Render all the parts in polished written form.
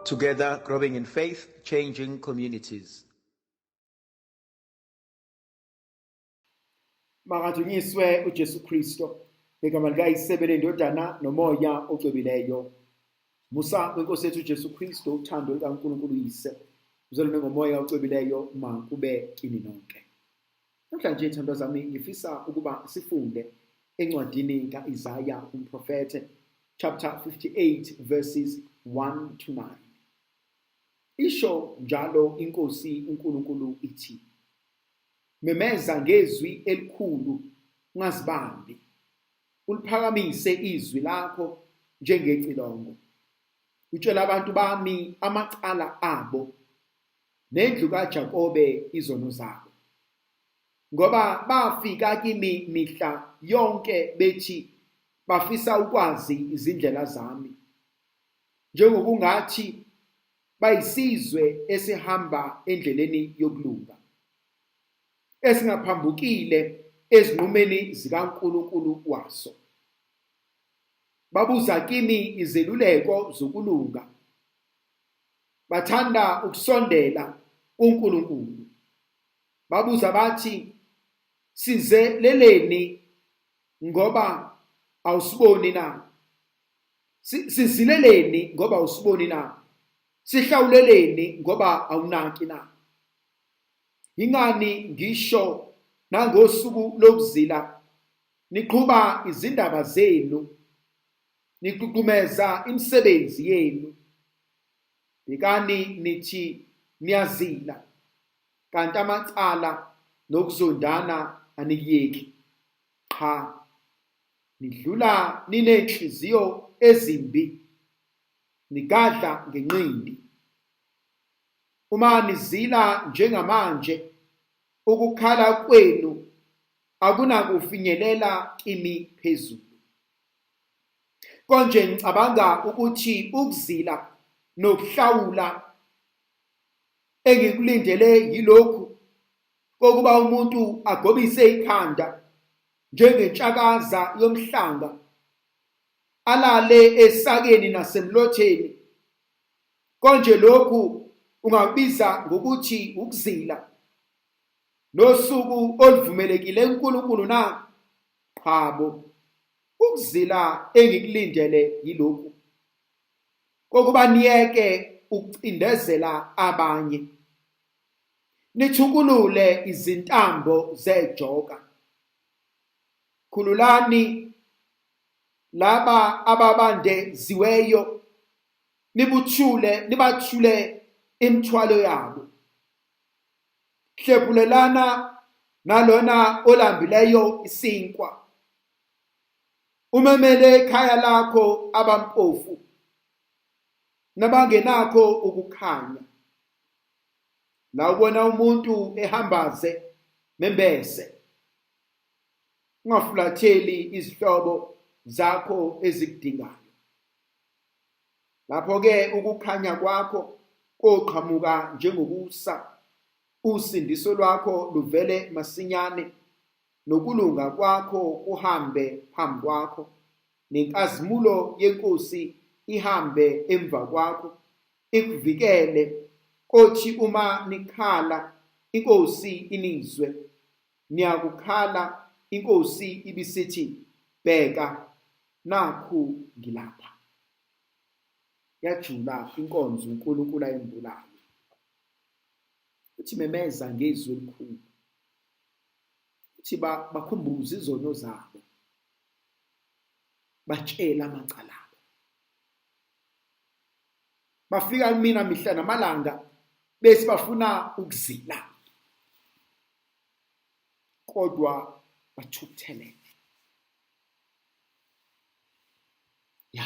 Together, growing in faith, changing communities. Makadunyiswe uJesu Kristo ngegama likaYise lendodana nomoya ocwebileyo. Musa wenkosi yethu uJesu Kristo, uthando lukaNkulunkulu uYise, uzalwane ngomoya ocwebileyo makube kini nonke. Namhlanje ithandwa zami ngifisa ukuba sifunde encwadini kaIsaya umprofete chapter 58 verses 1 to 9. Isho njalo inkosi uNkulunkulu ithi: Memeza ngezwi elikhulu ungazibambi, uliphakamise izwi lakho njengecilongo. Utshela abantu bami amacala abo nendlu kaJakobe izono zabo. Ngoba bafika kimi mihla yonke bethi bafisa ukwazi izindlela zami, njengokungathi bayisizwe esihamba endleleni yokulunga, esingaphambukile ezinqumeni zikaNkulunkulu waso. Babuza kimi izeluleko zokulunga, bathanda ukusondela kuNkulunkulu. Babuza bathi, sizeleleni ngoba awusiboni na? Sizileleni ngoba awusiboni na? Sihlawuleleni ngoba awunaki na? Ingani ngisho nangosuku lokuzila niqhuba izindaba zenu, niququmeza imisebenzi yenu. Bhekani nithi niyazila, kanti amacala nokuzondana anikuyeki. Qha, nidlula ninenhliziyo ezimbi, nigadla ngenqindi. Uma nizila njengamanje, ukukhala kwenu akunakufinyelela kimi phezulu. Konje ngicabanga ukuthi ukuzila nokuhlawula engikulindele yilokhu kokuba umuntu agobise ikhanda njengentshakaza yomhlanga, alale esakeni nasemlotheni. Konje lokhu ungakubiza ngokuthi ukuzila nosuku oluvumelekile uNkulunkulu na? Qhabo, ukuzila engikulindele yilokhu kokuba niyeke ukucindezela abanye, nithukulule izintambo zejoka. Khululani laba ababandeziweyo, nibuthule nibathule imithwalo yabo. Hlephulelana nalona olambileyo isinkwa, umemele ekhaya lakho abampofu nabangenakho ukukhanya. La ubona umuntu ehambaze, membese, ungafulatheli izihlobo zakho ezikudingayo. Lapho-ke ukukhanya kwakho koqhamuka njengokusa, usindiso lwakho luvele masinyane, nokulunga kwakho kuhambe phambi kwakho, nenkazimulo yeNkosi ihambe emva kwakho, ikuvikele. Kothi uma nikhala, iNkosi inizwe, niyakukhala, iNkosi ibisithi, bheka, nakhu ngilapha. Yajula inkonzo uNkulunkulu ayimbulayo. Uthi memeza ngezwi elikhulu. Uthi bakhumbuze izono zabo. Batshela amacala abo. Bafika kumina mihla namalanga bese bafuna ukuzila. Kodwa bathukuthelele. Ya,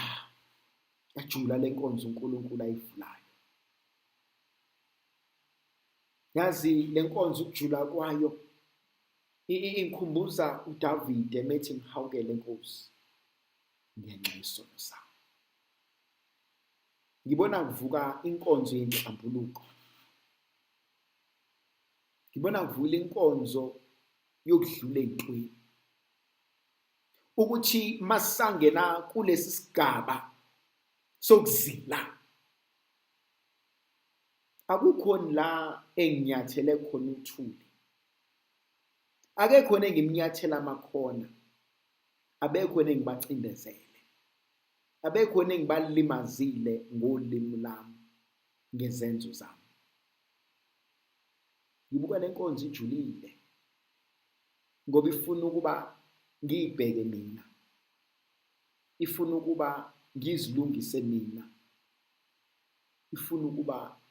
yajula lenkonzo uNkulunkulu ayivulayo. Yazi lenkonzo ukujula kwayo ingikhumbuza uDavide methi ngihawukele Nkosi ngenxa yesono sami. Ngibona kuvuka inkonzo yenhlambuluko. Ngibona kuvula inkonzo yokudlula ey'ntweni. Ukuthi masangena kulesi sigaba Sokuzila. Akukhoni la enginyathele khona uthuli. Akekho engimnyathela amakhona. Abekho engibacindezele. Abekho engibalimazile ngolimi lami, ngezenzo zami. Ngibuka le nkonzo ijulile ngoba ifuna ukuba ngiyibheke mina. Ifuna ukuba ngizilungise mina. Ifuna ukuba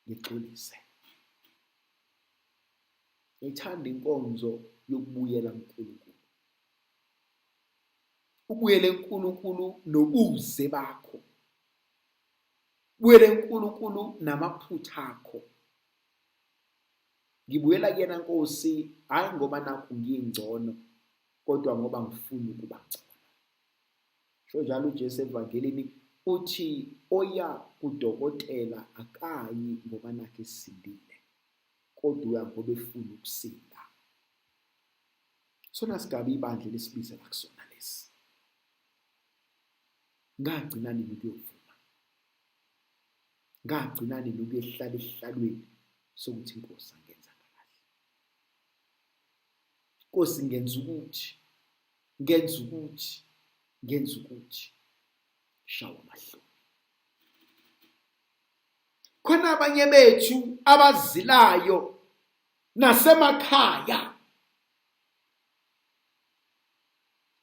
ngixolise. Ngithanda inkonzo yokubuyela kuNkulunkulu. Ubuyele kuNkulunkulu nobuze bakho. Buyele kuNkulunkulu namaphutha akho. Ngibuyela kuyena Nkosi, hhayi ngoba nakhu ngingcono, kodwa ngoba ngifuna ukuba ngcono. Sho njalo uJesu evangelini uthi oya kudokotela akayi ngoba nakhu esindile, kodwa uya ngoba efuna ukusinda. Sona sigaba ibandla lesibizela kusona lesi. Ngagcina nini ukuyovuma? Ngagcina nini ukuyehlala esihlalweni sokuthi inkosi angenzanga kahle? Nkosi ngenza ukuthi, ngenza ukuthi, ngenza ukuthi. Shawa amahloni. Khona abanye bethu abazilayo nasemakhaya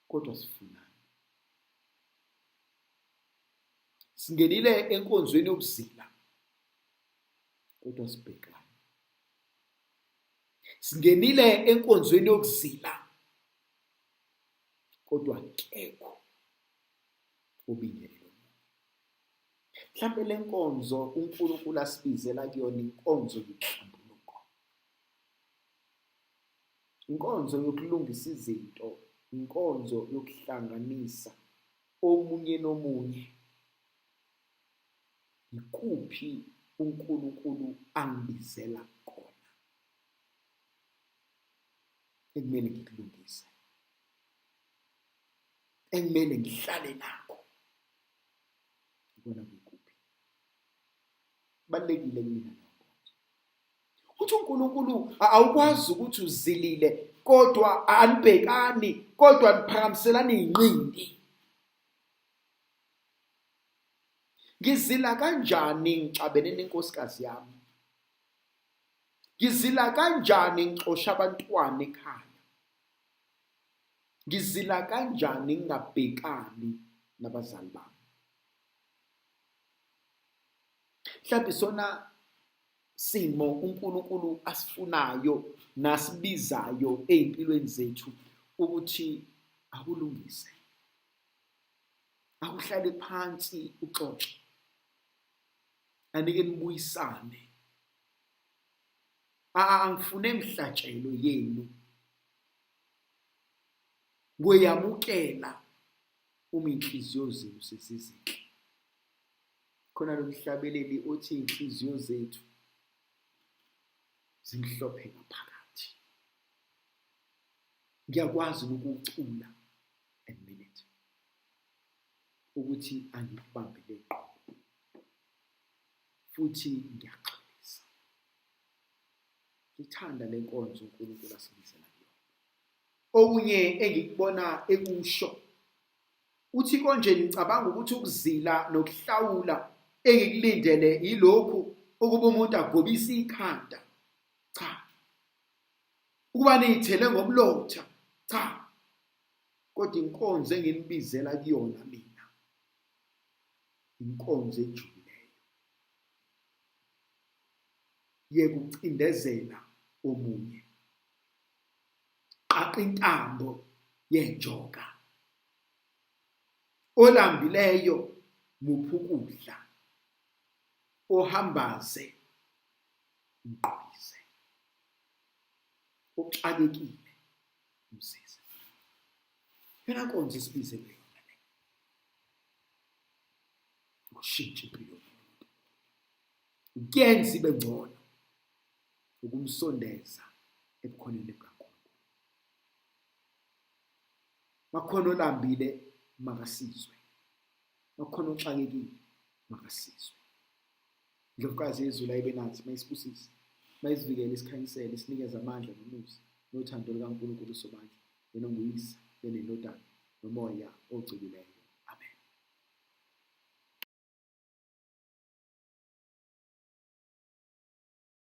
kodwa sifunani? Singenile enkonzweni yokuzila kodwa sibhekani? Singenile enkonzweni yokuzila kodwa akekho obingelele omunye. Mhlampe le nkonzo uNkulunkulu asibizela kuyona inkonzo yokuhlambuluko. Inkonzo yokulungisa izinto, inkonzo yokuhlanganisa omunye nomunye. Yikuphi uNkulunkulu angibizela kona ekumele ngikulungise, ekumele ngihlale nakho? Ikona kuyikuphi? Kubalulekile kumina leyo nkonzo. Uthi uNkulunkulu awukwazi ukuthi uzilile kodwa anibhekani kodwa niphakamiselana izinqindi. Ngizila kanjani ngixabene nenkosikazi yami? Ngizila kanjani ngixosha abantwana ekhaya? Ngizila kanjani ngingabhekani nabazali bami? Mhlawumbe sona simo uNkulunkulu asifunayo nasibizayo ey'mpilweni zethu ukuthi akulungise. Akuhlale phansi uxoxe. Anike nibuyisane. Angifune mhlatshelo yenu. Ngoyamukela uma inhliziyo zenu sezizinhle. Khona lo mhlabeleli othi inhliziyo zethu zimhlophe ngaphakathi. Ngiyakwazi ukuwucula and minute ukuthi angikubambele ngqo futhi ngiyaxolisa. Ngithanda le nkonzo uNkulunkulu asibizela kuyona. Okunye engikubona ekusho uthi konje nicabanga ukuthi ukuzila nokuhlawula engikulindele yilokhu ukuba umuntu agobise ikhanda? Cha. Ukuba niyithele ngomlotha? Cha. Kodwa inkonzo enginibizela kuyona mina inkonzo ejulileyo yekucindezela omunye. Qaqa intambo yejoka. Olambileyo muphi ukudla, ohambaze mgqokise, oxakekile umsize. Yona nkonzo esibizelwe yona le, ukushintsha impilo yomuntu, ukuyenza ibe ngcono, ukumsondeza ebukhoneni bukaNkulunkulu. Makhona olambile makasizwe, makhona oxakekile Makasizwe. Ndlovukazi yezulu ayibe nathi, mayisibusise, mayisivikele, isikhanyisele, isinikeze amandla nomusa nothando lukaNkulunkulu uSomandla, yena onguyise, benendodana, nomoya ocwebileyo.